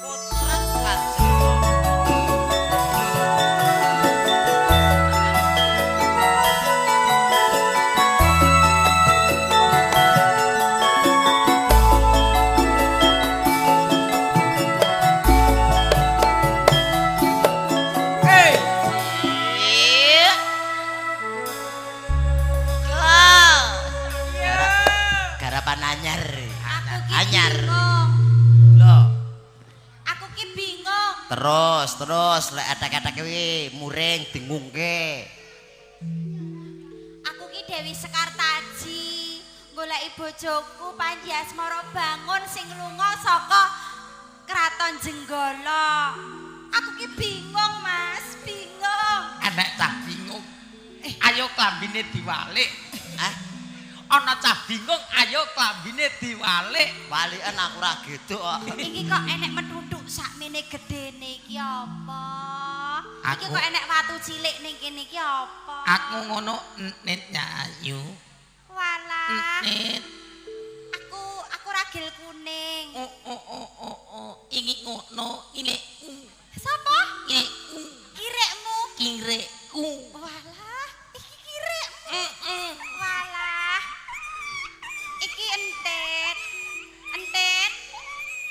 Kocrat kacrot. Hei, Iya. Garapan anyar. Aku ki Anyar. bingung. Loh, Aku ki bingung. terus terus lek atak-atak kuwi muring dingungke. Aku ki Dewi Sekartaji, goleki bojoku Panji Asmara Bangun sing lunga saka Kraton Jenggala. Aku ki bingung, Mas, bingung. Enek cah bingung. Ayo klambine diwalik. Ah, Ana cah bingung, ayo klambine diwalik. waliken aku ra geduk kok. Iki kok enek metutuk sakmene gedene iki apa? Iki Aku- kok enek watu cilik ning kene iki apa? Aku ngono enit Ayu. Walah, Enit. aku ragil kuning. Oh oh oh oh oh. Iki ngono, ini Sapa? ini Kirekmu. kirekku. Walah, iki kirekmu. Walah. Iki entet. Entet.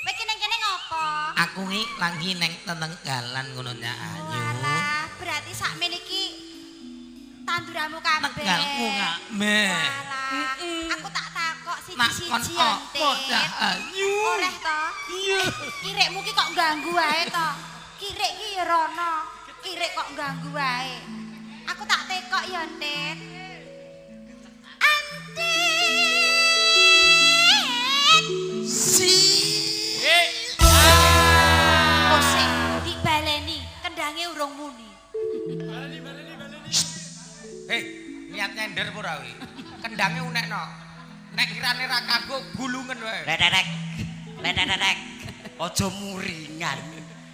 Kowe iki ning kene ngopo? Aku iki lagi neng tetenggalan ngono Nyak Ayu. Walah, berarti sakmene iki tanduramu kabeh. Tegalku kabeh. Walah, aku tak takok Nak kon siji-siji ya, apa Nyak Entet. Ayu? Oleh to? Iya. Kirekmu ki kok ganggu wae to? Kirek ki ya rono. Kirek kok ganggu wae. Aku tak tekok ya, Entet. Entet. Si. Oh sik, dibaleni, kendange urung muni. Hei, niat nyender apa ora kuwi? Kendange unekno. Nek kirane ra kanggo gulungen wae. Leterek. Leterek. Aja muringan.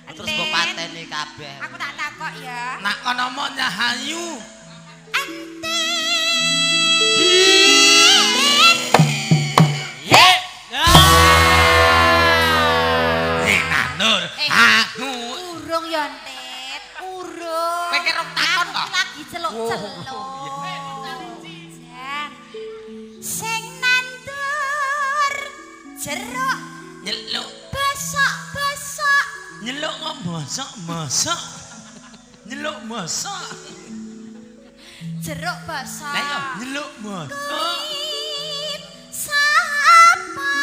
Terus mbok Entit. pateni kabeh. Aku tak takok ya. Nak kono mo Nyak Ayu. Entet. Ye. Eh, Nanur, Eh. aku Urung ya, Entet. Urung. Kowe ki rong takon Aku to? ki lagi celuk-celuk. Jan. Sing nandur jeruk nyeluk, besok-besok. nyeluk kok bosok-bosok. Nyeluk bosok. Jeruk bosok. Lah iya, nyeluk bosok. Kuwi sapa?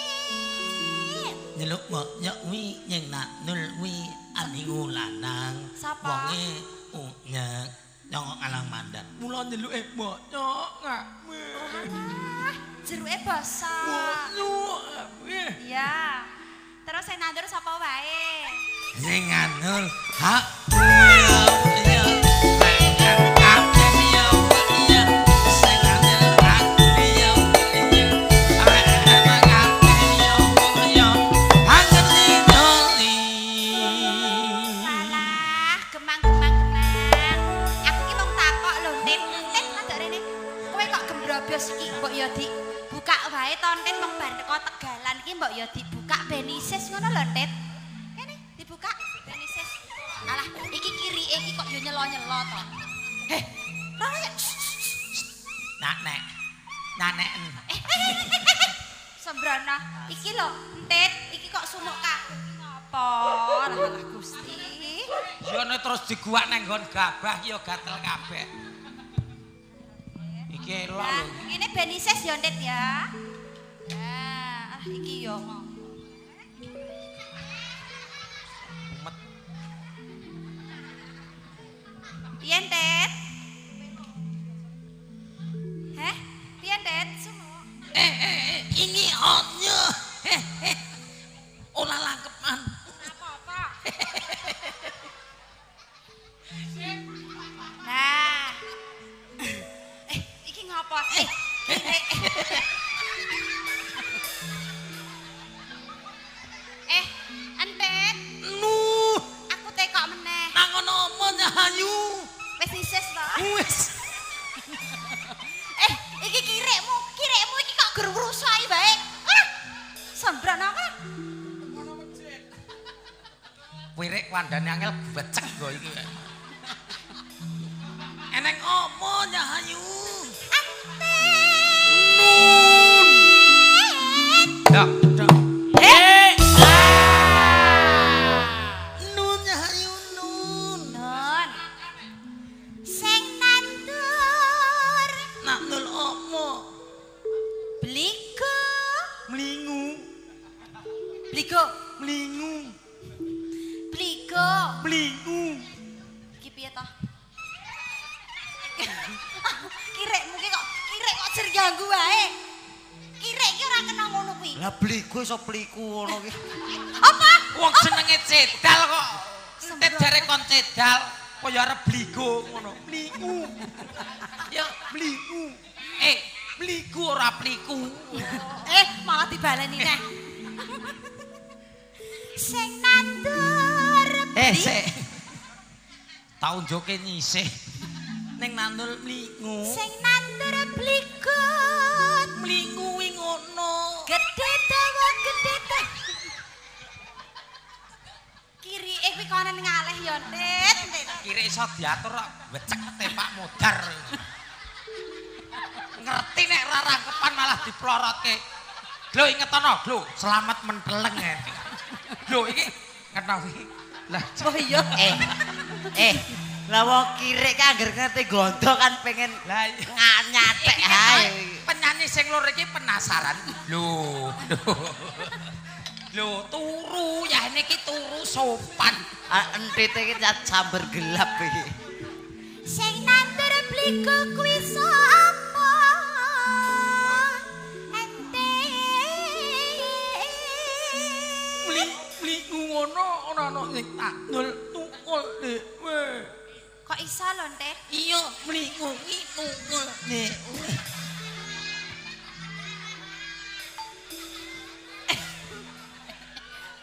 Entit. Nyeluk bosok kuwi yen Nanur kuwi adikku lanang. Sapa? Wonge unyek nyongok alang mandan. Mula nyeluke bosok kabeh. Alah, jeruke bosok. Bosok kabeh. Iya. Terus sing nandur sapa wae? Sing nandur hak. Walah, gemang gemang gemang. Aku ki mung takok lho, Tit. Tit, rada rene. Kowe kok gembrobos iki mbok ya dibuka wae to, Tit, mung bar teko Tegalan iki mbok ya dibuka ben isis ngono lho, Tit. Kene dibuka ben isis. Alah, iki kirike iki kok ya nyelo-nyelo to. Heh, rono ya. Nanek. Naneken. Eh, eh, eh, eh, eh. Sembrono, iki lho, Entit, iki kok sumuk kabeh iki ngopo? Lah lah Gusti. Ya nek terus diguwak nang nggon gabah ya gatel kabeh. Iki elok Nah, lho. ngene ben isis ya, Entit ya. Nah, ah iki yo ngopo. Mumet. Piye, Entit? Heh, piye, Entit? Sumuk. Ini onyo. Olah langkepan. Apa-apa. Nah. Eh, iki ngopo? Eh, eh, eh. Entit, Nuh, aku tekok meneh. nang ngono apa Nyahayu? Wis isis to? Wis. Eh, iki kirikmu, kirikmu iki kok gur ngrusuki bae. Ah, Sembrono kowe. Wirik wandane angel becek go iki. Eneng opo Nyahayu? Nun. Dok, dok. Eh. Nun Nyahayu nun. Nun. Sing nandur. Nandur opo? Bligo. Mlingu. Bligo. Mlingu. Bligo. Mlingu. Iki piye toh? Kirekmu ki kok kirek kok jer ganggu wae. Kirek ki ora kena ngono kuwi. Lah bligo iso pliku ngono ki. Apa? Wong jenenge cedal kok. Entet jare kon cedal, kaya arep bligo ngono. Mlingu. Ya mlingu. Eh, bligo ora pliku. Eh, malah dibaleni neh. Sing nandur. Eh, sik. Tau njoke nyisih. Ning nandur mlingu. Sing nandur bligo. Mlingu kuwi ngono. Gedhe dawa gedhe ta. Kirike kuwi kono ngaleh ya, Tit. Kirike iso diatur kok becek tepak modar. Ngerti nek ora rangkepan malah diplorotke. Lho ingetono, lho, selamat menteleng. Lho iki ngenawi. Lah oh iya. Eh. Lah wong kirik ki angger ngerti gondo kan pengen nyatek ae. Penyanyi sing loro iki penasaran. Lho. Lho turu ya niki turu sopan. Entite iki samber gelap iki. Sing nandur bligo kuwi sapa? Ente. Bligo ngono ora ana sing taknul tukul dhewe. Kok iso lho, Ntih? Iya, mlingu iki tukul dhewe.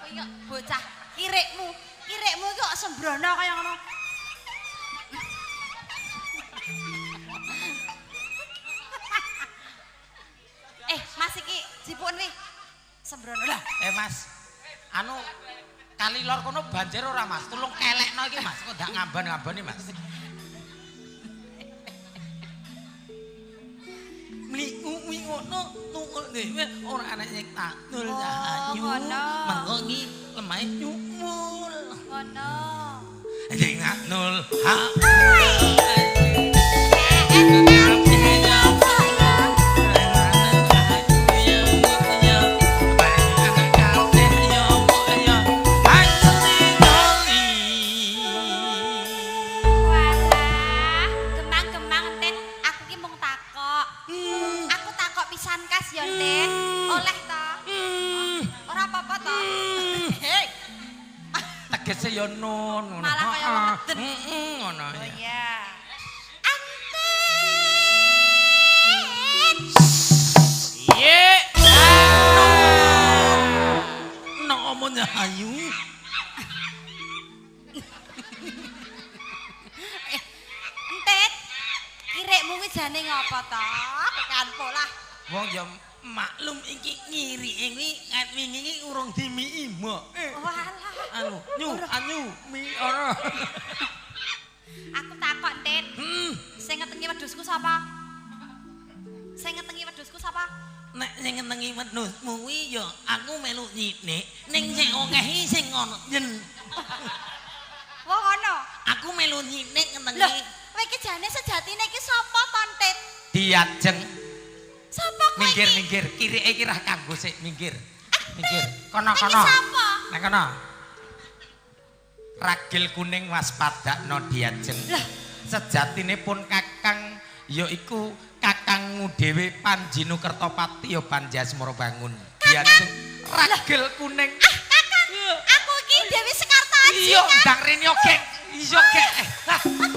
Kowe kok bocah kirikmu, kirikmu iki kok sembrono kaya ngono. Eh, Mas iki jipukun wi. Sembrono lah. Eh, Mas. Anu kali lor kono banjir ora Mas? Tulung kelekno iki Mas, kok ndak ngamban-ngambani Mas. Mliku kuwi ngono tukul dhewe ora ana sing taknul ayu. Mengko iki lemahe nyumul. Ngono. Sing taknul ha. Tegese ya nun ngono. Malah kaya wong ngeden. Ngono. Oh iya. Antit. Ye. Nomonya ayu. Entit. Kirikmu kuwi jane ngopo to? Tekan polah. Wong ya maklum iki ngirike kuwi kat wingi iki urung dimiki mbok. Walah. Anu, nyu, anu, mi ora. Aku takok, Tit. Sing ngetengi wedhusku sapa? Sing ngetengi wedhusku sapa? Nek sing ngetengi wedhusmu kuwi ya aku melu nyithik, ning sing akeh iki sing ngono yen. Wah ngono. Aku melu nyithik ngetengi. Lho, kowe iki jane sejatine iki sapa to, Tit? Diajeng. Sapa kowe iki? Minggir, minggir. Kirike iki ra kanggo sik, minggir. Minggir. Kono-kono. Iki sapa? Nang kono. Ragil kuning waspadakno diajeng. Lah, sejatine pun kakang yaiku kakangmu dhewe Panjinu Kertopati ya Panjasmara Bangun. Diajeng ragil kuning. Ah, kakang. Aku iki Dewi Sekartaji. Iya, ndang rene yo, Gek. Iya, Gek. Kakang.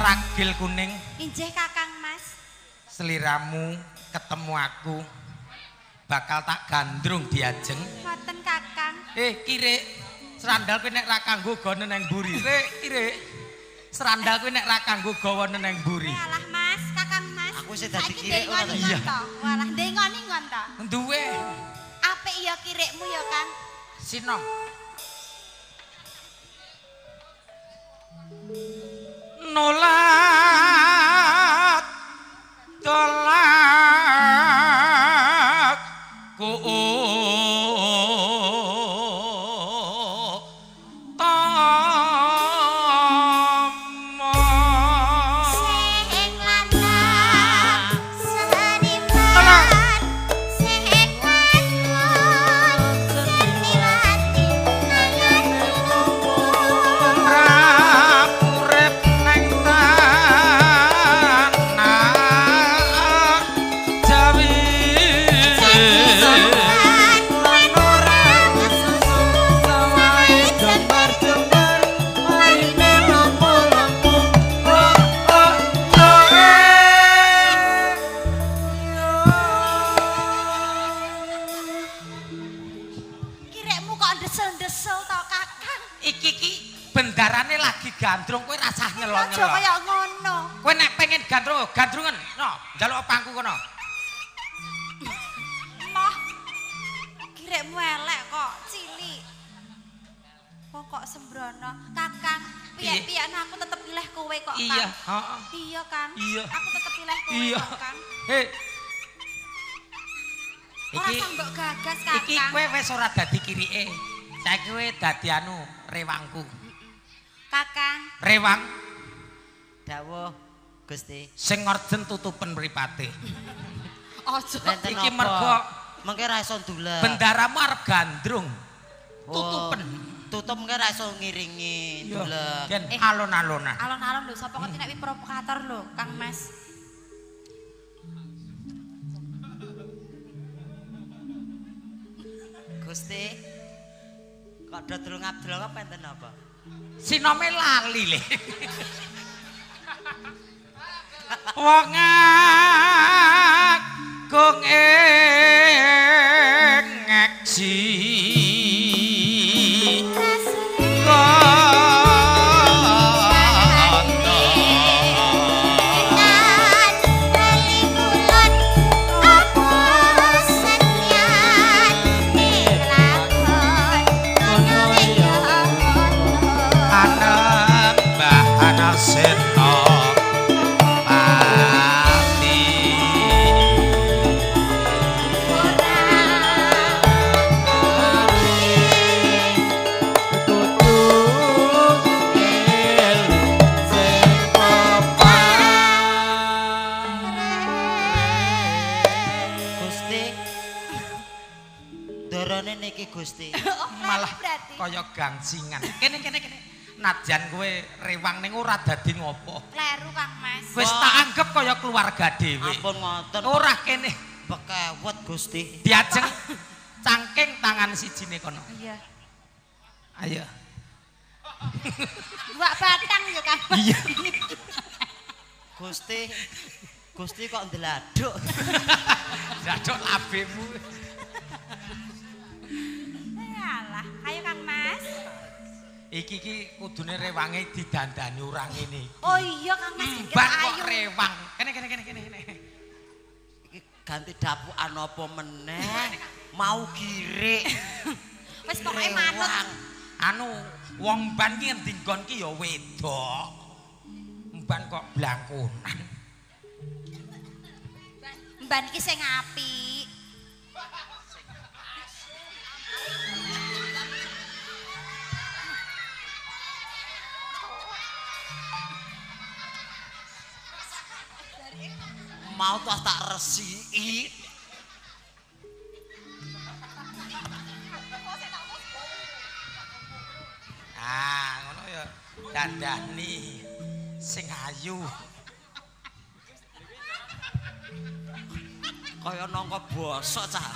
Ragil kuning. Injih Kakang Mas. Seliramu ketemu aku bakal tak gandrung diajeng. Ngoten Kakang. Kirik serandal kowe nek ra kanggo gawane nang mburi. Kirik. Serandal kowe nek ra kanggo gawane nang mburi. Alah Mas, Kakang Mas. Aku sing dadi kirik ora to. Iya. Walah ndengoni-ngon to. Duwe. Apik ya kirikmu ya, Kang. Sinom. Nolak tolak ku tomo sing lanang seniman sing wadon seniwati mangan urip neng tanah Jawi. Kirikmu kok ndesel-ndesel to Kakang. Iki ki bendarane lagi gandrung kowe rasah Aja nyelo-nyelo. kaya ngono. Kowe nek pengen gandrung, gandrungan. No, njaluk pangku kono. Moh. Kirikmu elek kok, cilik. Wong kok sembrono. Kakang, piye-piye aku tetep pilih kowe kok, Kang. Iya, heeh. Iya, Kang. Iya. Aku tetep pilih kowe Iya. kok, Kang. Hei. Ora Iki usah mbok gagas, Kakang. iki kowe wis ora dadi kirike. Saiki kowe dadi anu rewangku. Kakang, Rewang Dawuh Gusti. sing ngorjen tutupen mripate. aja. Lenten Iki apa? mergo mengke ra iso ndulek. Bendaramu arep gandrung. Oh, Tutupen. Tutup mengke ra iso ngiringi ndulek. Gen alon-alonan. Alon-alon lho, sapa ngerti nek wi provokator lho, Kang Mas. Gusti. Kok do dlongap-dlongap apa enten apa? Sinome lali le. Wong agung ing ngeksi. Gusti. Dorone niki Gusti. Malah kaya gangsingan. Kene kene kene. Nadyan kowe rewang ning ora dadi ngopo. Kleru Kang Mas. Wis tak anggep kaya keluarga dhewe. Ampun ngoten. Ora kene Pekewet Gusti. diajeng cangking tangan sijine kono. Iya. Ayo. Buak batang ya Kang Mas. Iya. Gusti. Gusti kok ndladuk. Ndladuk labemu. Alah, ayo Kang Mas. Iki iki kudune rewange didandani ora ngene iki. Oh iya Kang Mas, iki Mbak kok ayu. rewang. Kene kene kene kene kene. Iki ganti dapukan apa meneh? Mau girik. Wis pokoke manut. Anu wong mban ki ngendi nggon ki ya wedok. Mban kok blangkonan. Mban iki sing apik. Mau tas tak resiki. Ah, ngono ya dandani sing ayu. Kaya nangka bosok cah.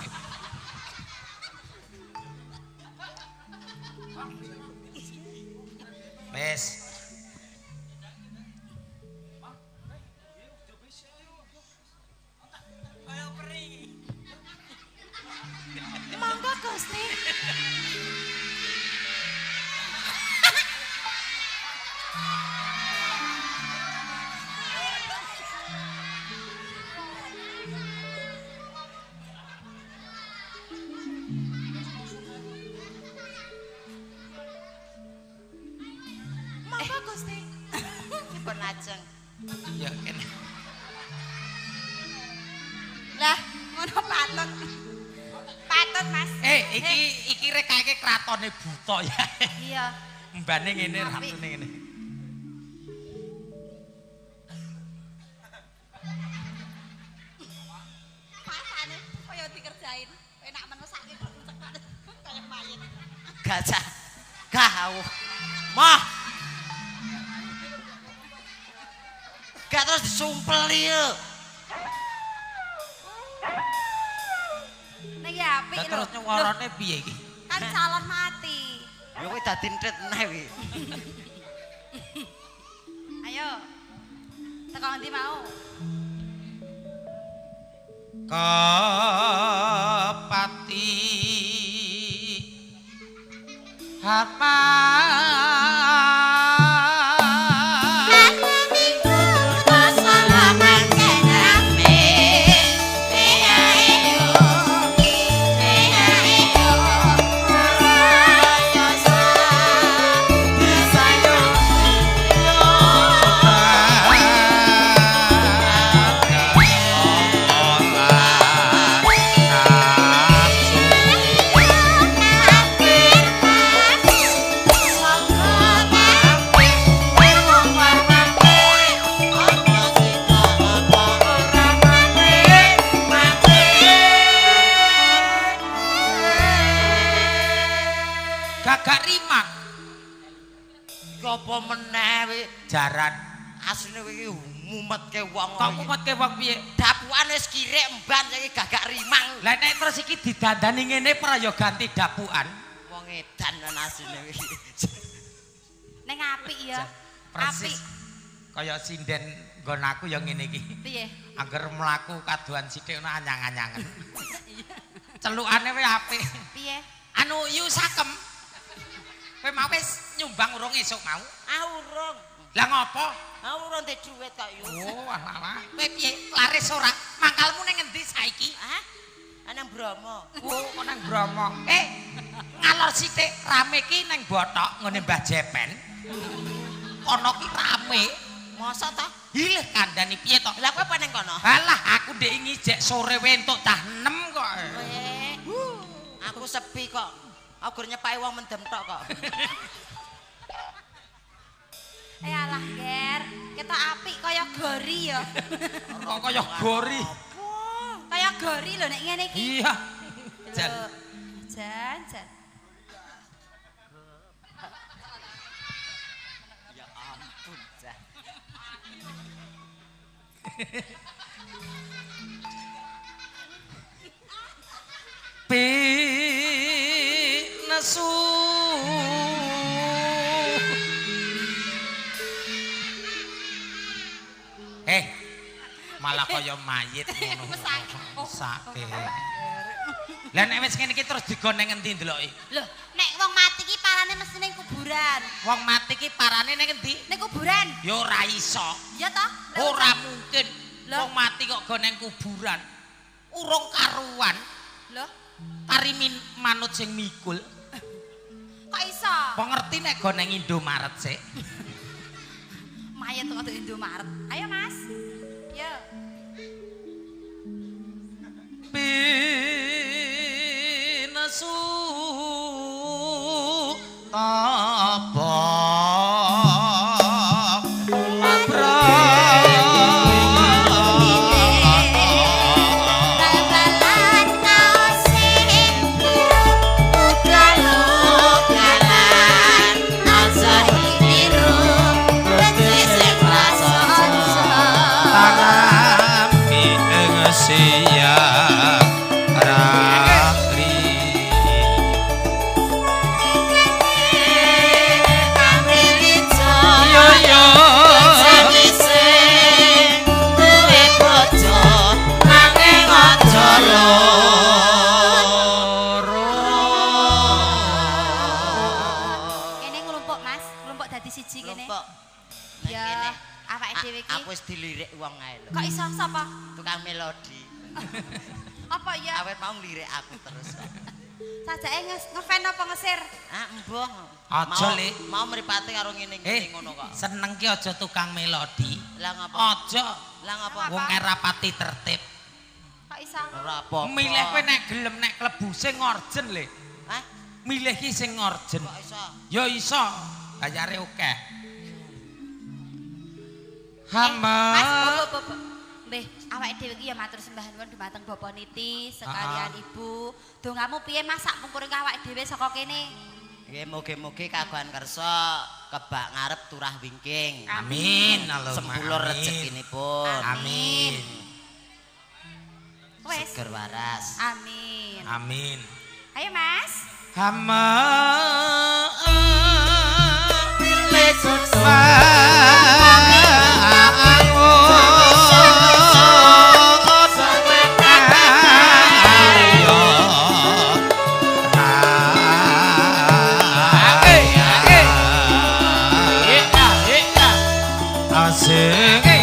Wis. Ya kene. Lah, ngono patut. Patut, Mas. Iki rekake kratone buta ya. Iya. Mbane ngene, ratune ngene. Masane kaya dikerjain. Enak men mesake kok cekak kaya mayit. Gajah. Gah. Mah. Gak terus disumpeli yo. Nek ya apik lho. Terus nyuwarane piye iki? Kan calon mati. Ya kowe dadi entet neh kuwi. Ayo. Teko endi mau? Kepati Hapa jaran asline iki mumetke wong. Kok mumetke wong piye? Dapukan wis kirik emban saiki gagak rimang. Lah nek terus iki didandani ngene ora ya ganti dapukan. Wong edan asline iki. Ning apik ya. Persis. Kaya sinden nggon aku ya ngene iki. Piye? Angger mlaku kadohan sithik ono anyang-anyangan. Celukane wae apik. Piye? Anu yu sakem. Kowe mau wis nyumbang urung esuk mau? Ah urung. Lah ngopo? Ah urung ndek dhuwit kok yu. Oh, alah. Kowe piye? Laris ora? Mangkalmu ning ngendi saiki? Hah? Nang Bromo. Oh, kok nang Bromo. Ngalor sithik rame ki nang Bothok nggone Mbah Jepen. Kono ki rame. Mosok to? Hilih kandhani piye to? Lah kowe apa ning kono? Alah, aku ndek ngijek sore wentuk cah 6 kok. Aku sepi kok. Aku gur nyepaki wong mendem tok kok. Alah, Ger, ketok apik kaya gori ya. Kok kaya gori? Kaya gori lho nek ngene iki. Iya. Jan. Jan, jan. Ya ampun, Jan. Pinesu. Malah kaya mayit ngono. Mesake. Lah nek wis ngene iki terus digoneng ngendi ndeloki? Lho, nek wong mati iki parane mesti ning kuburan. Wong mati iki parane ning ngendi? Ning kuburan. Ya ora iso. Ya toh? Ora mungkin. Wong mati kok goneng kuburan. Urung karuan. Lho, kari manut sing mikul. Kok iso? Apa ngerti nek goneng Indomaret sik? Mayit kok Indomaret. Ayo, Mas. Yo. Pinesu tapa Aku wis dilirik wong ae lho. Kok iso sapa? Tukang melodi. Apa ya? Awet mau nglirik aku terus. Sajake ngefan apa ngesir? Ah, embuh. Aja, Le. Mau mripate karo ngene-ngene Eh, ngono kok. seneng ki aja tukang melodi. Lah ngapa? Aja. Lah ngapa? Wong rapati tertib. Kok iso? Ora apa-apa. Milih kowe nek gelem nek klebu sing orjen le. Hah? Milih ki sing orjen. Kok iso? Ya iso, bayare akeh. Hamba. Mas, bobo, bobo. Mbih, awake dhewe iki ya matur sembah nuwun dumateng Bapak Niti sekalian Ibu. Dongamu piye Mas sak pungkur awake dhewe saka kene? Nggih, mugi-mugi kagungan kersa kebak ngarep turah wingking. Amin. Allahumma Sempulur amin. rezekinipun. Amin. Wes. Seger waras. Amin. Amin. Ayo Mas. Hama Asing.